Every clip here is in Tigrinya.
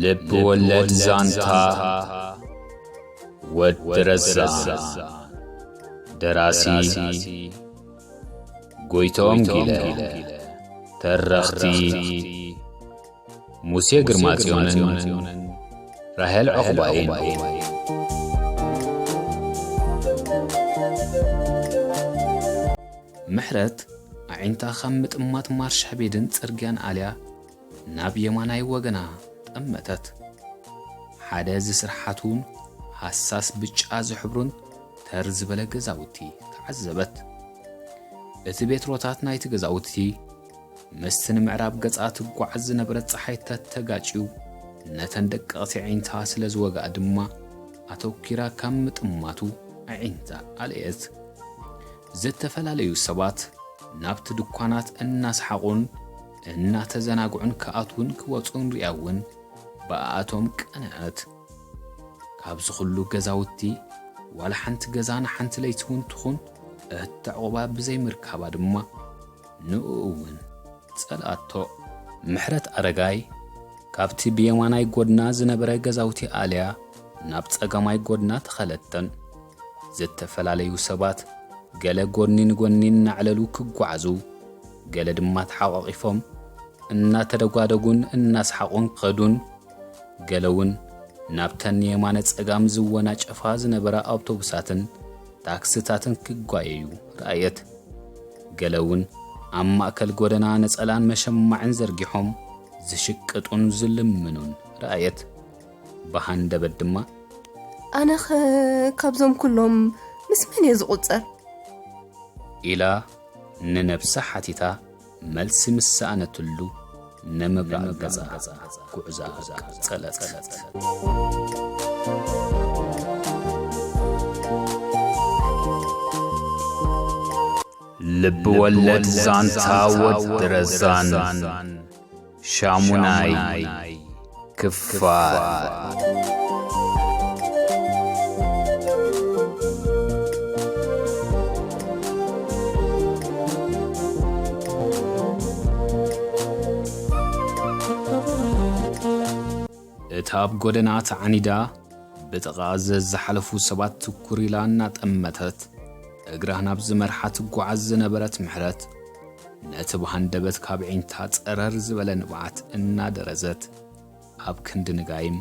ልብ ወለድ ዛንታ ወዲ ረዛን። ደራሲ ጎይቶም ጊለ። ተረኽቲ ሙሴ ግርማጽዮንን ራሄል ዑቕባይን። ምሕረት ኣዒንታ ካብ ምጥማት ማርሻ ቤድን ጽርግያን ኣልያ ናብ የማናይ ወገና ጠመተት። ሓደ ዝስርሓቱን ሃሳስ ብጫ ዝሕብሩን ተር ዝበለ ገዛውቲ ተዓዘበት። እቲ ቤትሮታት ናይቲ ገዛውቲ ምስቲ ንምዕራብ ገጻ ትጓዓዝ ዝነበረት ጸሓይ ተተጋጭዩ፣ ነተን ደቀቕቲ ኣዒንታ ስለ ዝወግኣ ድማ፣ ኣተኲራ ካብ ምጥማቱ ኣዒንታ ኣልየት። ዝተፈላለዩ ሰባት ናብቲ ድኳናት እናሰሓቑን እናተዘናግዑን ክኣትዉን ክወጹን ሪኣ እውን ብኣኣቶም ቀንዐት። ካብዚ ኩሉ ገዛውቲ ዋላ ሓንቲ ገዛ ንሓንቲ ለይቲ እውን ትኹን እተዕቑባ ብዘይምርካባ ድማ ንእኡ እውን ጸልኣቶ። ምሕረት ኣረጋይ ካብቲ ብየማናይ ጎድና ዝነበረ ገዛውቲ ኣልያ ናብ ጸጋማይ ጎድና ተኸለተን። ዝተፈላለዩ ሰባት ገለ ጎኒ ንጎኒ እናዕለሉ ክጓዓዙ፣ ገለ ድማ ተሓቋቒፎም እናተደጓደጉን እናሰሓቑን ክኸዱን፣ ገለ እውን ናብተን የማነ ጸጋም ዝወናጨፋ ዝነበራ ኣውቶቡሳትን ታክስታትን ክጓየዩ ረኣየት። ገለ እውን ኣብ ማእከል ጎደና ነጸላን መሸማዕን ዘርጊሖም ዝሽቅጡን ዝልምኑን ረኣየት። ብሃንደበት ድማ፣ "ኣነኸ ካብዞም ኩሎም ምስ መን እየ ዝቑጸር?" ኢላ ንነብሳ ሓቲታ፣ መልሲ ምስ ሰኣነትሉ፣ ንምብራቕ ገጻ ጉዕዛ ቀጸለት። ልብ ወለድ ዛንታ ወዲ ረዛን። ሻሙናይ ክፋል። እታ ኣብ ጎደና ተዓኒዳ ብጥቓ ዘዝሓለፉ ሰባት ትኩር ኢላ እናጠመተት፣ እግራ ናብ ዝመርሓ ትጓዓዝ ዝነበረት ምሕረት፣ ነቲ ብሃንደበት ካብ ዒንታ ጸረር ዝበለ ንብዓት እናደረዘት፣ ኣብ ክንዲ ንጋይም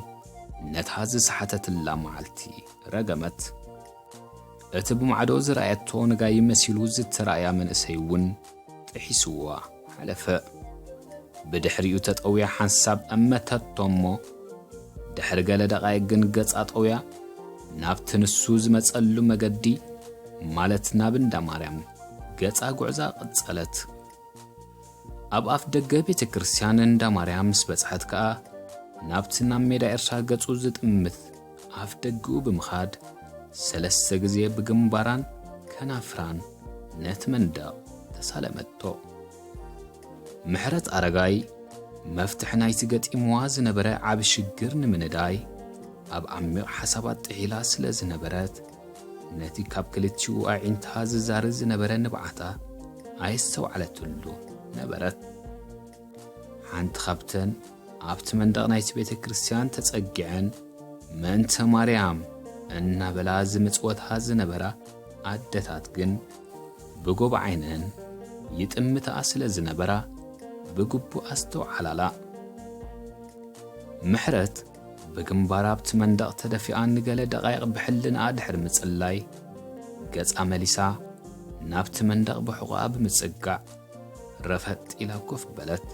ነታ ዝሰሓተትላ መዓልቲ ረገመት። እቲ ብማዕዶ ዝረኣየቶ ንጋይ መሲሉ ዝተራእያ መንእሰይ እውን ጥሒስዋ ሓለፈ። ብድሕሪኡ ተጠውያ ሓንሳብ ጠመተቶ እሞ፣ ድሕሪ ገለ ደቓይቅ ግን ገጻ ጠውያ ናብቲ ንሱ ዝመጸሉ መገዲ፣ ማለት ናብ እንዳ ማርያም ገጻ ጉዕዛ ቀጸለት። ኣብ ኣፍ ደገ ቤተ ክርስቲያን እንዳ ማርያም ምስ በጽሐት ከኣ፣ ናብቲ ናብ ሜዳ ኤርትራ ገጹ ዝጥምት ኣፍ ደገኡ ብምኻድ፣ ሰለስተ ግዜ ብግንባራን ከናፍራን ነቲ መንደቕ ተሳለመቶ። ምሕረት ኣረጋይ፣ መፍትሒ ናይቲ ገጢምዋ ዝነበረ ዓቢ ሽግር ንምንዳይ፣ ኣብ ዓሚቕ ሓሳባት ጥሒላ ስለ ዝነበረት፣ ነቲ ካብ ክልቲኡ ኣዒንታ ዝዛሪ ዝነበረ ንብዓታ ኣየስተውዓለትሉ ነበረት። ሓንቲ ካብተን ኣብቲ መንደቕ ናይቲ ቤተ ክርስቲያን ተጸጊዐን፣ "ምእንተ ማርያም" እናበላ ዝምጽወታ ዝነበራ ኣደታት ግን፣ ብጎብ ዓይነን ይጥምታ ስለ ዝነበራ፣ ብግቡእ ኣስተውዓላላ። ምሕረት ብግንባራ ኣብቲ መንደቕ ተደፊኣ ንገለ ደቓይቕ ብሕልንኣ ድሕሪ ምጽላይ፣ ገጻ መሊሳ ናብቲ መንደቕ ብሕቖኣ ብምጽጋዕ፣ ረፈጥ ኢላ ኮፍ በለት።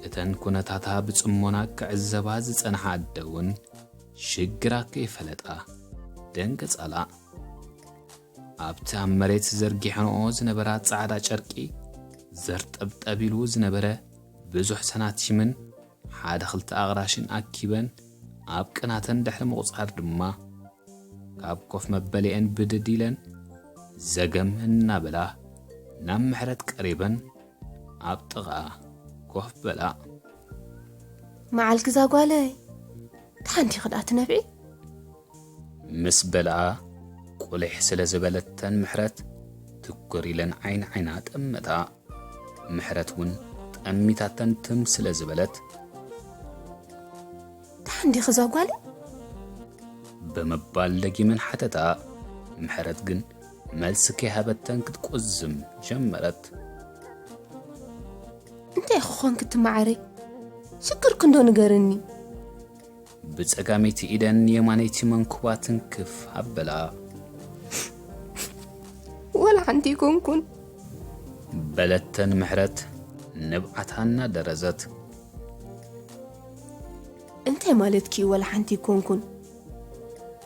እተን ኩነታታ ብጽሞና ክዕዘባ ዝጸንሓ ኣደ እውን ሽግራ ከይፈለጣ ደንገጻላ። ኣብቲ ኣብ መሬት ዘርጊሐንኦ ዝነበራ ጻዕዳ ጨርቂ ዘርጠብጠብ ኢሉ ዝነበረ ብዙሕ ሰናቲምን ሓደ ክልተ ኣቕራሽን ኣኪበን፣ ኣብ ቅናተን ድሕሪ ምቑጻር ድማ፣ ካብ ኮፍ መበሊአን ብድድ ኢለን፣ ዘገም እናበላ ናብ ምሕረት ቀሪበን፣ ኣብ ጥቓ ኮፍ በላ። "መዓልኪ እዛ ጓለይ፣ ደሓን ዲኺ ደኣ ትነብዒ?" ምስ በልኣ፣ ቁሊሕ ስለ ዝበለተን ምሕረት፣ ትኩር ኢለን ዓይኒ ዓይና ጠመታ። ምሕረት እውን ጠሚታተን ትም ስለ ዝበለት፣ እንዲኺ እዛ ጓለይ? ብምባል ደጊመን ሓተታ። ምሕረት ግን መልሲ ከይሃበተን ክትቁዝም ጀመረት። እንታይ ክኾንክ እቲ ማዓረይ? ሽግርክ እንዶ ንገርኒ። ብጸጋመይቲ ኢደን የማነይቲ መንኩባ ትንክፍ ኣበላ። ወላ ሓንቲ ይኮንኩን። በለተን ምሕረት ንብዓታ እናደረዘት። እንታይ ማለትኪ እዩ ወላ ሓንቲ ይኮንኩን?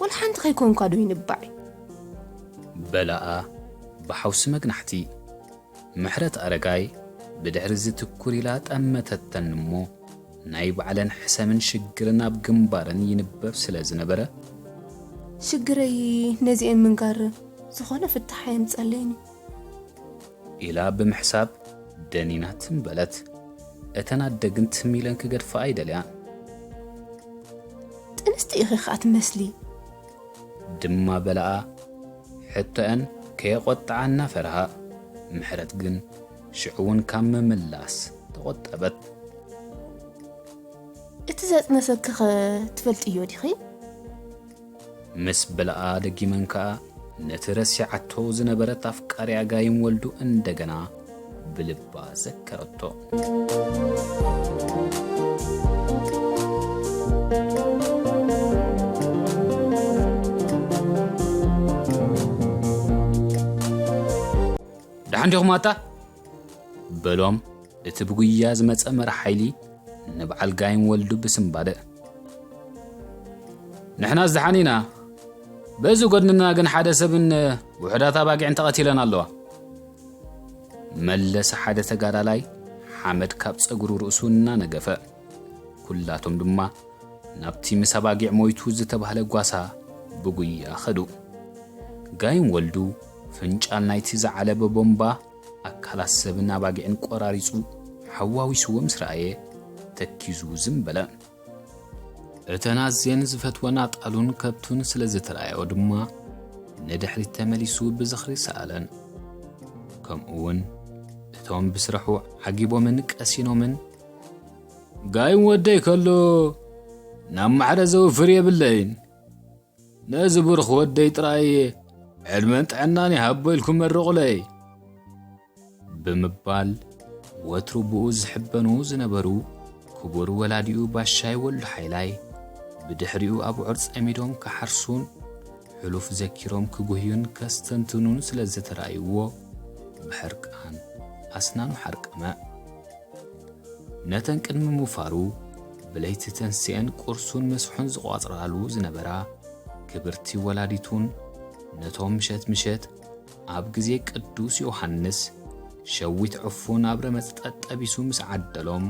ወላ ሓንቲ ከይኮንኳ ዶ ይንባዕ? በላኣ ብሓውሲ መግናሕቲ። ምሕረት ኣረጋይ ብድሕሪ እዚ ትኩር ኢላ ጠመተተን እሞ ናይ ባዕለን ሕሰምን ሽግርን ኣብ ግንባረን ይንበብ ስለ ዝነበረ። ሽግረይ ነዚኤን ምንጋር ዝኾነ ፍታሕ ኣየምጸለይን እዩ። ኢላ ብምሕሳብ ደኒና ትም በለት። እተን ኣደ ግን ትም ኢለን ክገድፋ ኣይደልያን። ጥንስቲ ኢኺ ኸኣ ትመስሊ። ድማ በላኣ ሕቶአን ከየቖጥዓ እናፈርሃ። ምሕረት ግን ሽዑ እውን ካብ ምምላስ ተቖጠበት። እቲ ዘጥነሰኪ ኸ ትፈልጥዮ ዲኺ? ምስ በላኣ ደጊመን ከኣ ነቲ ረሲዓቶ ዝነበረት ኣፍቃሪኣ ጋይም ወልዱ እንደገና ብልባ ዘከረቶ። ደሓን ዲኹም ኣታ? በሎም እቲ ብጉያ ዝመጸ መራሕ ሓይሊ ንበዓል ጋይም ወልዱ ብስምባደ። ንሕና ዝደሓን ኢና። በዚ ጎድንና ግን ሓደ ሰብን ውሑዳት ኣባጊዕን ተቐቲለን ኣለዋ። መለሰ ሓደ ተጋዳላይ ሓመድ ካብ ጸጉሩ ርእሱ እናነገፈ። ኩላቶም ድማ ናብቲ ምስ ኣባጊዕ ሞይቱ ዝተባህለ ጓሳ ብጉያ ኸዱ። ጋይም ወልዱ ፍንጫል ናይቲ ዝዓለበ ቦምባ ኣካላት ሰብን ኣባጊዕን ቆራሪጹ ሓዋዊስዎ ምስ ረኣየ ተኪዙ ዝም በለ። እተን ኣዝየን ዝፈትወን ኣጣሉን ከብቱን ስለ ዝተረኣዮ ድማ ንድሕሪት ተመሊሱ ብዝኽሪ ሰኣለን። ከምኡ እውን እቶም ብስራሑ ዓጊቦምን ቀሲኖምን ጋይም ወደይ ከሎ ናብ ማዕረ ዘውፍር የብለይን። ነዚ ብሩኽ ወደይ ጥራይ ዕድመን ጥዕናን ይሃቦ ኢልኩም መርቑለይ። ብምባል ወትሩ ብኡ ዝሕበኑ ዝነበሩ ክቡር ወላዲኡ ባሻይ ወልዱ ሓይላይ ብድሕሪኡ ኣብዑር ጸሚዶም ክሓርሱን ሕሉፍ ዘኪሮም ክጉህዩን ከስተንትኑን ስለ ዝተራእይዎ ብሕርቃን ኣስናኑ ሓርቀመ። ነተን ቅድሚ ምውፋሩ ብለይቲ ተንስኤን ቁርሱን መስሑን ዝቋጽራሉ ዝነበራ ክብርቲ ወላዲቱን ነቶም ምሸት ምሸት ኣብ ግዜ ቅዱስ ዮሃንስ ሸዊት ዕፉን ኣብ ረመጽ ጠጠቢሱ ምስ ዓደሎም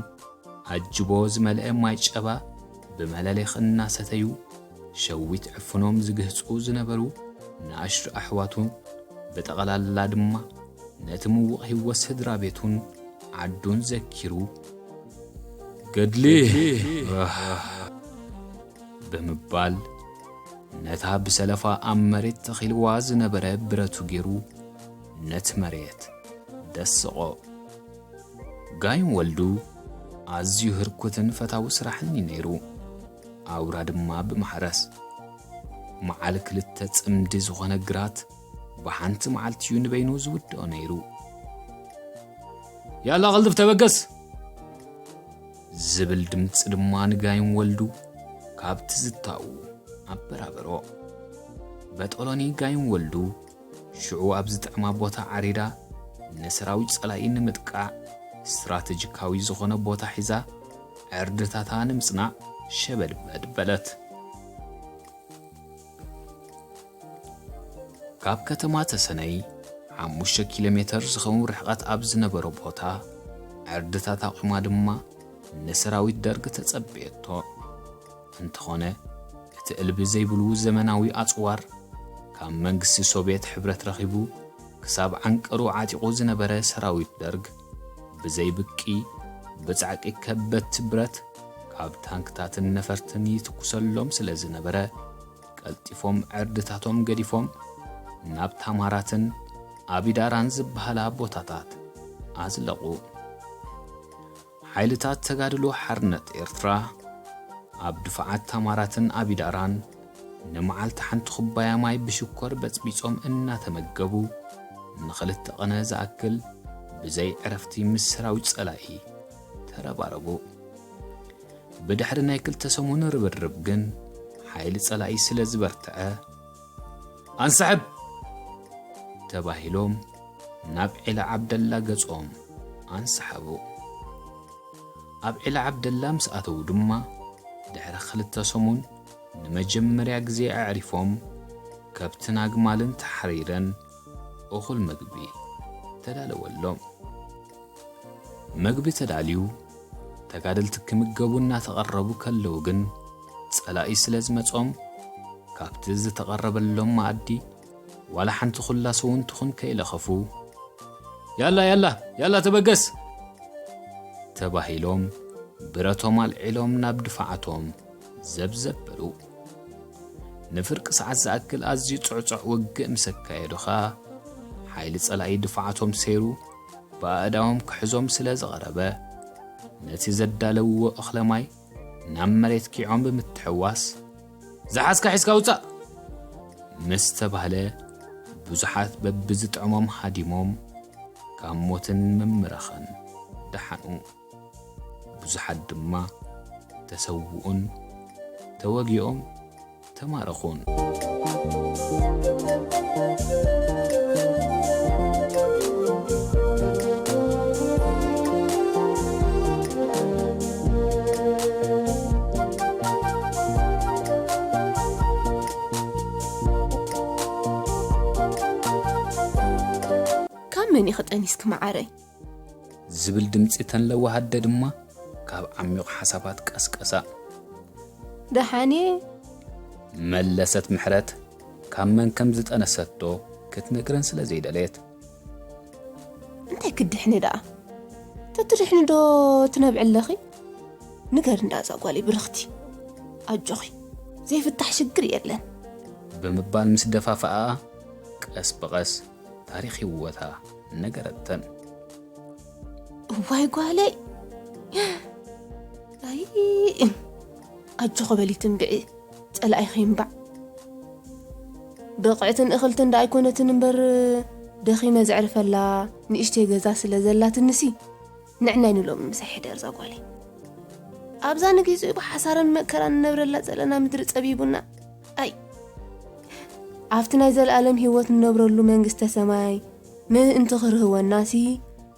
ኣጅቦ ዝመልአ ማይ ጨባ ብመለሌኽ እናሰተዩ ሸዊት ዕፉኖም ዝግህጹ ዝነበሩ ንኣሽቱ ኣሕዋቱን ብጠቕላላ ድማ ነቲ ምዉቕ ህይወት ስድራ ቤቱን ዓዱን ዘኪሩ ገድሊ ብምባል ነታ ብሰለፋ ኣብ መሬት ተኺልዋ ዝነበረ ብረቱ ገይሩ ነቲ መሬት ደስቖ። ጋይም ወልዱ ኣዝዩ ህርኩትን ፈታዊ ስራሕን እዩ ነይሩ። ኣውራ ድማ ብማሕረስ። መዓል ክልተ ጽምዲ ዝኾነ ግራት ብሓንቲ መዓልቲ እዩ ንበይኑ ዝውድኦ ነይሩ። ያላ ቐልጥፍ ተበገስ! ዝብል ድምፂ ድማ ንጋይም ወልዱ ካብ ትዝታኡ ኣበራበሮ። በጦሎኒ ጋይም ወልዱ ሽዑ ኣብ ዝጥዕማ ቦታ ዓሪዳ ንሰራዊት ጸላኢ ንምጥቃዕ ስትራተጂካዊ ዝኾነ ቦታ ሒዛ ዕርድታታ ንምጽናዕ ሸበድበድ በለት። ካብ ከተማ ተሰነይ ሓሙሽተ ኪሎ ሜተር ዝኸውን ርሕቐት ኣብ ዝነበሮ ቦታ ዕርድታት ኣቑማ ድማ ንሰራዊት ደርግ ተጸበየቶ። እንተኾነ እቲ እልቢ ዘይብሉ ዘመናዊ ኣጽዋር ካብ መንግስቲ ሶቭየት ሕብረት ረኺቡ ክሳብ ዓንቀሩ ዓጢቑ ዝነበረ ሰራዊት ደርግ ብዘይ ብቂ ብጻዕቂ ከበድቲ ብረት ካብ ታንክታትን ነፈርትን ይትኩሰሎም ስለ ዝነበረ ቀልጢፎም ዕርድታቶም ገዲፎም ናብ ታማራትን ኣቢዳራን ዝበሃላ ቦታታት ኣዝለቑ። ሓይልታት ተጋድሎ ሓርነት ኤርትራ ኣብ ድፋዓት ታማራትን ኣቢዳራን ንመዓልቲ ሓንቲ ኩባያ ማይ ብሽኮር በጽቢጾም እናተመገቡ ንኽልተ ቐነ ዝኣክል ብዘይ ዕረፍቲ ምስ ሰራዊት ጸላኢ ተረባረቡ። ብድሕሪ ናይ ክልተ ሰሙን ርብርብ ግን ሓይሊ ጸላኢ ስለ ዝበርትዐ፣ "ኣንስሕብ!" ተባሂሎም ናብ ዒላ ዓብደላ ገጾም ኣንሰሓቡ። ኣብ ዒላ ዓብደላ ምስ ኣተዉ ድማ ድሕሪ ክልተ ሰሙን ንመጀመርያ ግዜ ኣዕሪፎም፣ ከብትን ኣግማልን ተሓሪረን እኹል መግቢ ተዳለወሎም። መግቢ ተዳልዩ ተጋደልቲ ክምገቡ እናተቐረቡ ከለዉ ግን ጸላኢ ስለ ዝመጾም ካብቲ ዝተቐረበሎም መኣዲ ዋላ ሓንቲ ኩላስ እውን ትኹን ከይለኸፉ፣ "ያላ፣ ያላ፣ ያላ ተበገስ!" ተባሂሎም ብረቶም ኣልዒሎም ናብ ድፋዓቶም ዘብዘብ በሉ። ንፍርቂ ሰዓት ዝኣክል ኣዝዩ ጽዕጹዕ ውግእ ምስ ኣካየዱ ኸኣ፣ ሓይሊ ጸላኢ ድፋዓቶም ሰይሩ ብኣእዳዎም ክሕዞም ስለ ዝቐረበ፣ ነቲ ዘዳለውዎ እኽለ ማይ ናብ መሬት ኪዖም ብምትሕዋስ፣ "ዝሓዝካ ሒዝካ ውጻእ!" ምስ ተባህለ፣ ብዙሓት በብዝጥዕሞም ሃዲሞም ካብ ሞትን ምምራኽን ደሓኑ። ብዙሓት ድማ ተሰውኡን ተወጊኦም ተማረኹን። ካብ መን ኢኺ ጠኒስኪ መዓረይ? ዝብል ድምጺ ተን ለዋህ ኣደ ድማ ካብ ዓሚቕ ሓሳባት ቀስቀሳ። ደሓን እየ። መለሰት ምሕረት ካብ መን ከም ዝጠነሰቶ ክትነግረን ስለ ዘይደለየት። እንታይ ክድሕኒ ደኣ? ተትድሕኒ ዶ ትነብዒ ኣለኺ? ንገሪ እንዳ እዛ ጓለይ ብርኽቲ። ኣጆኺ፣ ዘይፍታሕ ሽግር የለን። ብምባል ምስ ደፋፍኣኣ ቀስ ብቐስ ታሪኽ ህይወታ ነገረተን። እዋይ ጓለይ፣ ኣይ፣ ኣጆኺ በሊ ትንብዒ፣ ጸላኢኺ ይንባዕ። ብቕዕትን እኽልትን ደኣ ኣይኮነትን እምበር፣ ደኺመ ዘዕርፈላ ንእሽተይ ገዛ ስለ ዘላትንሲ፣ ንዕናይ ንሎሚ ምሳይ ሕደር እዛ ጓለይ። ኣብዛ ንጊዜኡ ብሓሳርን መከራን ንነብረላ ዘለና ምድሪ ጸቢቡና፣ ኣይ፣ ኣብቲ ናይ ዘለኣለም ህይወት ንነብረሉ መንግስተ ሰማይ ምእንቲ ክርህወናሲ፣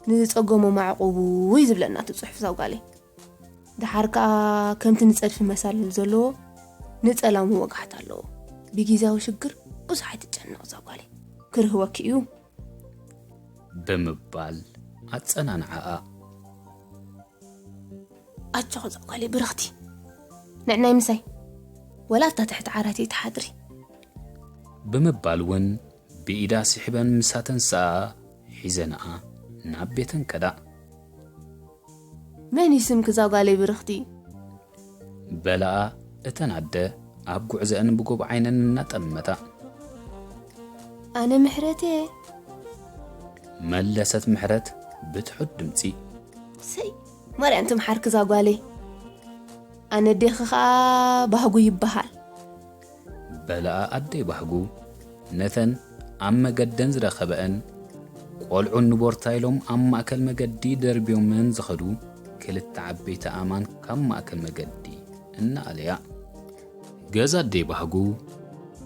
ንዝጸገሞም ኣዕቑቡ እዩ ዝብለና እቲ ጽሑፍ እዛ ጓለይ። ደሓር ከኣ ከምቲ ንጸድፊ መሳልል ዘለዎ ንጸላሙ ወጋሕታ ኣለዎ። ብጊዜያዊ ሽግር ብዙሕ ኣይትጨነቕ እዛ ጓለይ፣ ክርህወኪ እዩ። ብምባል ኣጸናንዓኣ። ኣጆኺ እዛ ጓለይ ብርኽቲ፣ ንዕናይ ምሳይ፣ ወላ ኣብታ ትሕቲ ዓራት ኣይትሓድሪ። ብምባል እውን ብኢዳ ስሒበን ምስ ኣተንስኣ ሒዘንኣ ናብ ቤተን ከዳ። መን እዩ ስምኪ እዛ ጓለይ ብርኽቲ? በላኣ እተን ኣደ ኣብ ጉዕዘአን ብጎብ ዓይነን እናጠመታ። ኣነ ምሕረት እየ። መለሰት ምሕረት ብትሑት ድምጺ። ሰይ፣ ማርያም ትምሓርኪ እዛ ጓለይ። ኣነ ኣዴኺ ኸኣ ባህጉ ይበሃል። በላኣ ኣደይ ባህጉ ነተን ኣብ መገደን ዝረኸበአን ቆልዑ ንቦርታ ኢሎም ኣብ ማእከል መገዲ ደርብዮመን ዝኸዱ ክልተ ዓበይቲ ኣእማን ካብ ማእከል መገዲ እናኣለያ። ገዛ ኣደይ ባህጉ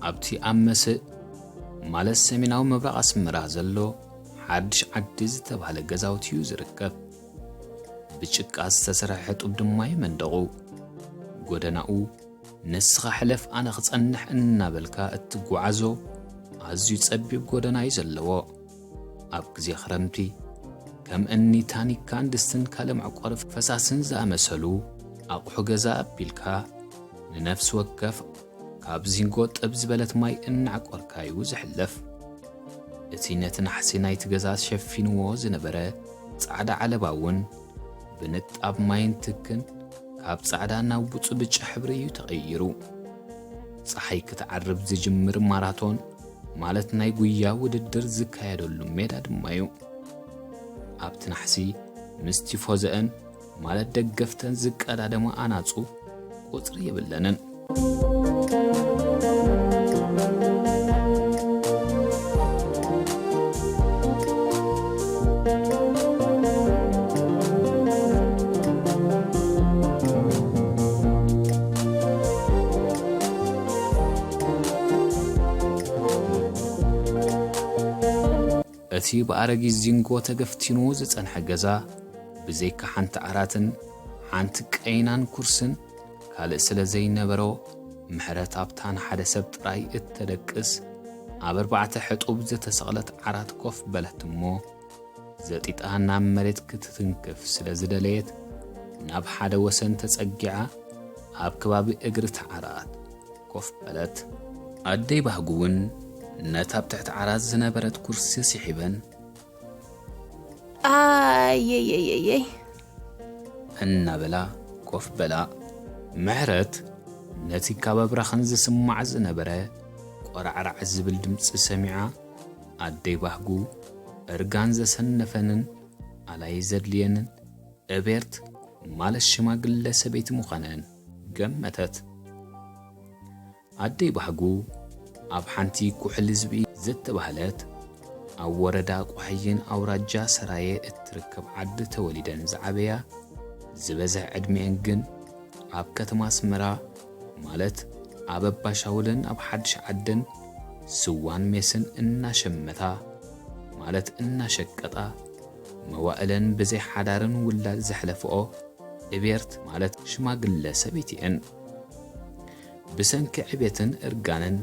ኣብቲ ኣብ መስእ ማለት ሰሜናዊ ምብራቕ ኣስመራ ዘሎ ሓድሽ ዓዲ ዝተባህለ ገዛውቲ እዩ ዝርከብ። ብጭቃ ዝተሰርሐ ጡብ ድማ እዩ መንደቑ። ጎደናኡ ንስኻ ሕለፍ ኣነ ክጸንሕ እናበልካ እትጓዓዞ ኣዝዩ ጸቢብ ጎደና እዩ ዘለዎ። ኣብ ግዜ ክረምቲ ከም እኒ ታኒካን ድስትን ካልእ መዕቆሪ ፈሳስን ዝኣመሰሉ ኣቑሑ ገዛ ኣቢልካ ንነፍሲ ወከፍ ካብ ዚንጎ ጥብ ዝበለት ማይ እናዕቆርካ እዩ ዝሕለፍ። እቲ ነቲ ናሕሲ ናይቲ ገዛ ሸፊንዎ ዝነበረ ጻዕዳ ዓለባ እውን ብንጣብ ማይን ትክን ካብ ጻዕዳ ናብ ቡጹ ብጫ ሕብሪ እዩ ተቐይሩ። ጸሓይ ክትዓርብ ዝጅምር ማራቶን ማለት ናይ ጉያ ውድድር ዝካየደሉ ሜዳ ድማ እዩ። ኣብቲ ናሕሲ ምስ ቲፎዘአን ማለት ደገፍተን ዝቀዳደማ ኣናጹ ቁጽሪ የብለንን። እቲ ብኣረጊት ዚንጎ ተገፍቲኑ ዝጸንሐ ገዛ፣ ብዘይካ ሓንቲ ዓራትን ሓንቲ ቀይናን ኩርስን ካልእ ስለ ዘይነበሮ፣ ምሕረት ኣብታ ንሓደ ሰብ ጥራይ እተደቅስ ኣብ ኣርባዕተ ሕጡብ ዝተሰቕለት ዓራት ኮፍ በለት እሞ፣ ዘጢጣ ናብ መሬት ክትትንክፍ ስለ ዝደለየት፣ ናብ ሓደ ወሰን ተጸጊዓ ኣብ ከባቢ እግሪ እቲ ዓራት ኮፍ በለት። ኣደይ ባህጉ እውን ነታ ኣብ ትሕቲ ዓራት ዝነበረት ኩርሲ ስሒበን፣ ኣየየየየይ፣ እናበላ ኮፍ በላ። ምሕረት ነቲ ካብ ኣብራኽን ዝስማዕ ዝነበረ ቆራዕራዕ ዝብል ድምጺ ሰሚዓ፣ ኣደይ ባህጉ እርጋን ዘሰነፈንን ኣላይ ዘድልየንን እቤርት ማለት ሽማግለ ሰበይቲ ምዃነን ገመተት። ኣደይ ባህጉ ኣብ ሓንቲ ኩሕሊ ዝብኢ ዝተባህለት ኣብ ወረዳ ቆሐይን ኣውራጃ ሰራየ እትርከብ ዓዲ ተወሊደን ዝዓበያ፣ ዝበዝሕ ዕድሚኤን ግን ኣብ ከተማ ኣስመራ ማለት ኣብ ኣባሻውልን ኣብ ሓድሽ ዓድን ስዋን ሜስን እናሸመታ ማለት እናሸቀጣ መዋእለን ብዘይ ሓዳርን ውላድ ዘሕለፍኦ እቤርት ማለት ሽማግለ ሰበይቲ እየን። ብሰንኪ ዕቤትን እርጋንን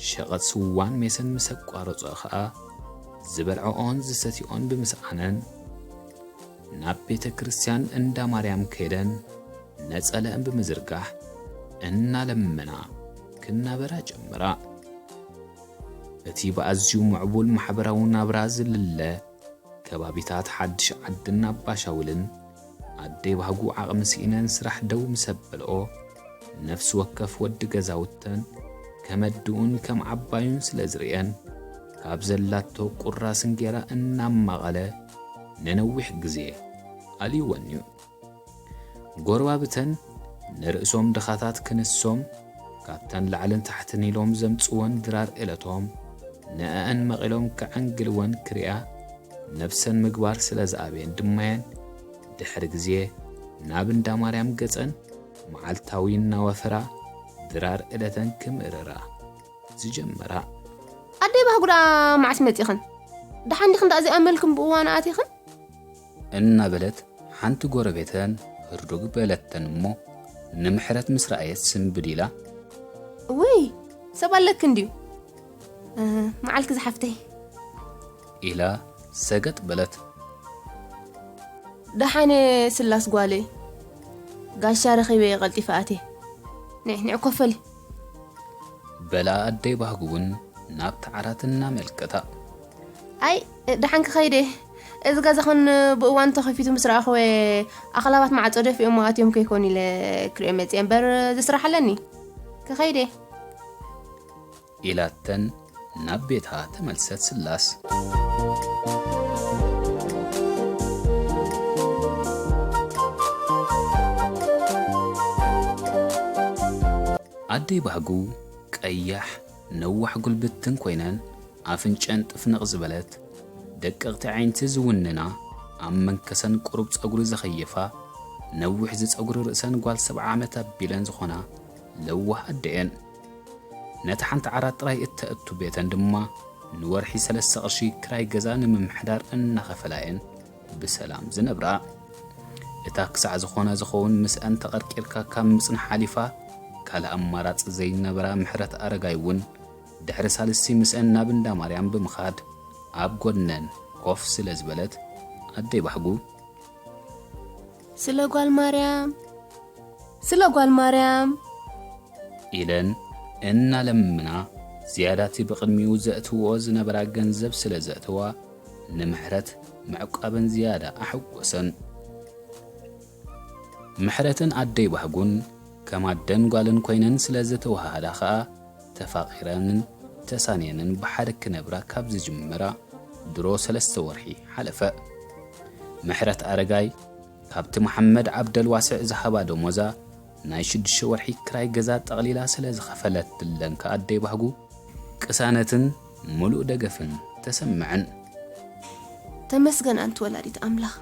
ሸቐጥ ስዋን ሜስን ምስ ኣቋረጾ ኸኣ ዝበልዐኦን ዝሰትይኦን ብምስኣነን ናብ ቤተ ክርስቲያን እንዳ ማርያም ከይደን ነጸለአን ብምዝርጋሕ እናለመና ክናበራ ጀመራ። እቲ ብኣዝዩ ምዕቡል ማሕበራዊ ናብራ ዝልለ ከባቢታት ሓድሽ ዓድን ኣባሻውልን ኣደይ ባህጉ ዓቕሚ ስኢነን ስራሕ ደው ምስ ኣበልኦ፣ ነፍሲ ወከፍ ወዲ ገዛውተን ከም ኣድኡን ከም ዓባዩን ስለ ዝርእየን፣ ካብ ዘላቶ ቁራስ እንጌራ እናማቐለ ንነዊሕ ግዜ ኣልይወን እዩ። ጎረባብተን ንርእሶም ድኻታት ክንሶም፣ ካብተን ላዕልን ታሕትን ኢሎም ዘምጽወን ድራር እለቶም፣ ንኣኣን መቒሎም ከዐንግልወን ክሪኣ ነብሰን ምግባር ስለ ዝኣበየን ድማየን፣ ድሕሪ ግዜ ናብ እንዳ ማርያም ገጸን መዓልታዊ እናወፈራ ድራር እለተን ክምእርራ ዝጀመራ። ኣደይ ባህጉ ደኣ መዓስ መጺኽን? ደሓን ዲኽን ደኣ ዘይኣመልክን ብእዋኑ ኣቲኽን? እናበለት ሓንቲ ጎረቤተን ህርዱግ በለተን እሞ፣ ንምሕረት ምስ ረኣየት ስንብድ ኢላ፣ ውይ፣ ሰብ ኣለኪ እንድዩ። እ፣ መዓልኪ ዝሓፍተይ። ኢላ ሰገጥ በለት። ደሓነ ስላስ ጓለይ፣ ጋሻ ረኺበ እየ ቀልጢፈ ኣትየ። ንዒ፣ ንዒ ኮፈሊ። በላ ኣደይ ባህጉ እውን ናብቲ ዓራት እናመልከታ። ኣይ፣ ደሓን ክኸይደ። እዚ ገዛኹን ብእዋኑ ተኸፊቱ ምስ ረኣኽወ፣ ኣኽላባት ማዕጾ ደፊኦሞ ኣትዮም ከይኮኑ ኢለ ክሪኦ መጽየ እምበር፣ እዚ ስራሕ ኣለኒ። ክኸይደ። ኢላተን ናብ ቤታ ተመልሰት ስላስ። ኣደይ ባህጉ ቀያሕ ነዋሕ ጉልብትን ኮይነን፣ ኣፍንጨን ጥፍንቕ ዝበለት፣ ደቀቕቲ ኣዒንቲ ዝውንና፣ ኣብ መንከሰን ቁሩብ ጸጉሪ ዘኸየፋ፣ ነዊሕ ዝጸጉሪ ርእሰን ጓል ሰብዓ ዓመት ኣቢለን ዝኾና ለዋህ ኣደ እየን። ነታ ሓንቲ ዓራት ጥራይ እተእቱ ቤተን ድማ ንወርሒ ሰለስተ ቅርሺ ክራይ ገዛ ንምምሕዳር እናኸፈላ እየን ብሰላም ዝነብራ። እታ ክሳዕ ዝኾነ ዝኸውን ምስአን ተቐርቂርካ ካብ ምጽናሕ ሓሊፋ ካልእ ኣማራጺ ዘይነበራ ምሕረት ኣረጋይ እውን ድሕሪ ሳልስቲ ምስአን ናብ እንዳ ማርያም ብምኻድ ኣብ ጎድነን ኮፍ ስለ ዝበለት ኣደይ ባህጉ ስለ ጓል ማርያም፣ ስለ ጓል ማርያም። ኢለን እናለምና ዝያዳ እቲ ብቕድሚኡ ዘእትውኦ ዝነበራ ገንዘብ ስለ ዘእተዋ ንምሕረት ምዕቋበን ዝያዳ ኣሐጎሰን። ምሕረትን ኣደይ ባህጉን ከም ኣደን ጓልን ኮይነን ስለ ዝተዋሃሃዳ ኸኣ ተፋቒረንን ተሳንየንን ብሓደ ክነብራ ካብ ዝጅምራ ድሮ ሰለስተ ወርሒ ሓለፈ። ምሕረት ኣረጋይ ካብቲ መሓመድ ዓብደልዋስዕ ዝሃባ ደሞዛ ናይ ሽዱሽተ ወርሒ ክራይ ገዛ ጠቕሊላ ስለ ዝኸፈለትለን ከኣ ኣደይ ባህጉ ቅሳነትን ምሉእ ደገፍን ተሰምዐን። ተመስገን ኣንቲ ወላዲት ኣምላኽ።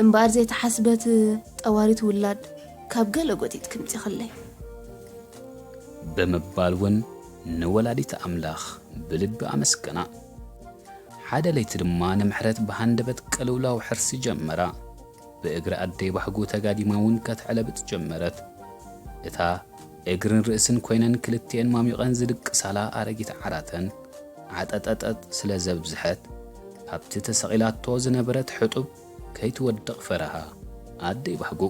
እምበኣር ዘይተሓስበት ጠዋሪት ውላድ ካብ ገለ ጎቲት ክምፂኽለይ። ብምባል እውን ንወላዲት ኣምላኽ ብልቢ ኣመስገና። ሓደ ለይቲ ድማ ንምሕረት ብሃንደበት ቅልውላው ሕርሲ ጀመራ። ብእግሪ ኣደይ ባህጉ ተጋዲማ እውን ከተዕለብጥ ጀመረት። እታ እግርን ርእስን ኮይነን ክልቲኤን ማሚቐን ዝድቅሳላ ኣረጊት ዓራተን ዓጠጠጠጥ ስለ ዘብዝሐት ኣብቲ ተሰቒላቶ ዝነበረት ሕጡብ ከይትወድቕ ፈረሃ ኣደይ ባህጉ።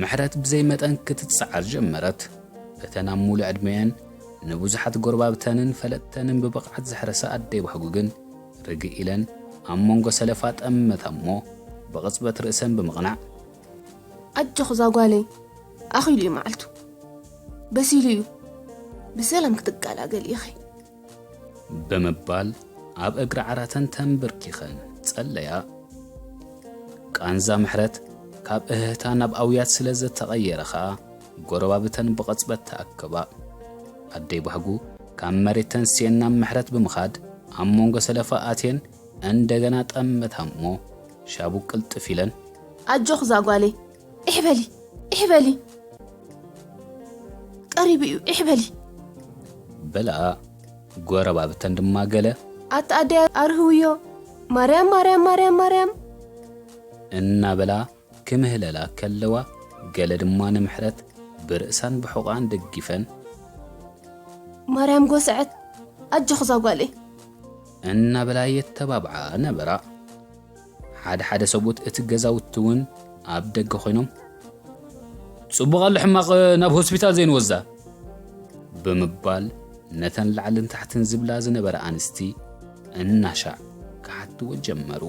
ምሕረት ብዘይ መጠን ክትጸዓር ጀመረት። እተን ኣብ ሙሉእ ዕድሜአን ንብዙሓት ጎረባብተንን ፈለጥተንን ብብቕዓት ዘሕረሳ ኣደይ ባህጉ ግን ርግእ ኢለን ኣብ መንጎ ሰለፋ ጠመታ እሞ ብቕጽበት ርእሰን ብምቕናዕ ኣጆኽ ዛጓለይ ኣኺሉ እዩ መዓልቱ በሲሉ እዩ ብሰላም ክትገላገል ኢኺ ብምባል ኣብ እግሪ ዓራተን ተንብርኪኸን ጸለያ። ቃንዛ ምሕረት ካብ እህህታ ናብ ኣውያት ስለ ዝተቐየረ ኸኣ ጎረባብተን ብቐጽበት ተኣከባ። ኣደይ ባህጉ ካብ መሬት ተንስኤን ናብ ምሕረት ብምኻድ ኣብ መንጎ ሰለፋ ኣትየን እንደገና ጠመታ እሞ ሻቡ ቅልጥፍ ኢለን ኣጆኽ ዛጓለይ ኢሕበሊ ኢሕበሊ ቀሪቡ እዩ ኢሕበሊ በላ። ጎረባብተን ድማ ገለ ኣታ ኣደይ ኣርህውዮ ማርያም ማርያም ማርያም ማርያም እናበላ ክምህለላ ከለዋ ገለ ድማ ንምሕረት ብርእሳን ብሕቖኣን ደጊፈን ማርያም ጎስዐት ኣጆኽ ዛጓለይ እናበላ የተባብዓ ነበራ። ሓደ ሓደ ሰብኡት እቲ ገዛውቲ እውን ኣብ ደገ ኮይኖም ጽቡቕ ኣሎ ሕማቕ ናብ ሆስፒታል ዘይንወዛ ብምባል ነተን ላዕልን ታሕትን ዝብላ ዝነበረ ኣንስቲ እናሻዕ ክሓትዎ ጀመሩ።